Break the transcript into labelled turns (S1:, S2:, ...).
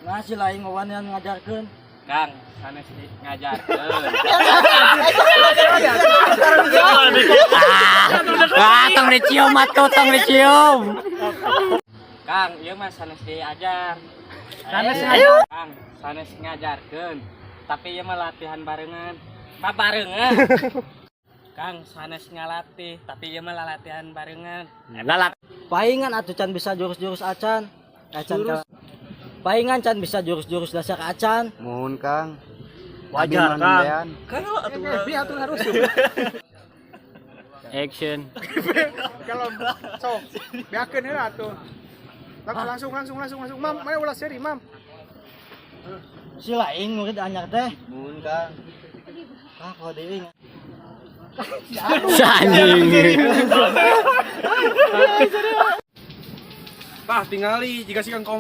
S1: Ngasih lain ngawanian ngajarkeun.
S2: Kang, sanes ngajarkeun.
S3: Ah, tong dicium atuh, tong dicium.
S2: Kang, ieu mah sanes diajar.
S1: Sanes.
S2: Kang, sanes ngajarkeun. Tapi ieu mah latihan barengan. Babarengan. Kang, sanes ngalatih, tapi ieu mah latihan barengan.
S3: Lalat.
S1: Paingan atuh can bisa jurus-jurus acan. Acan ka. Paingan can bisa jurus-jurus dasar acan.
S4: Mohon, Kang.
S5: Wajar, Kang.
S3: Action.
S6: Kalau sok beakeun heula atuh. Langsung langsung langsung langsung, Mam, mana ulah seri, Mam.
S1: Si lain murid anyar teh.
S4: Mohon, Kang.
S1: Ah, kalau deui.
S3: Anjing.
S5: Tah tingali jika si Kang Koma.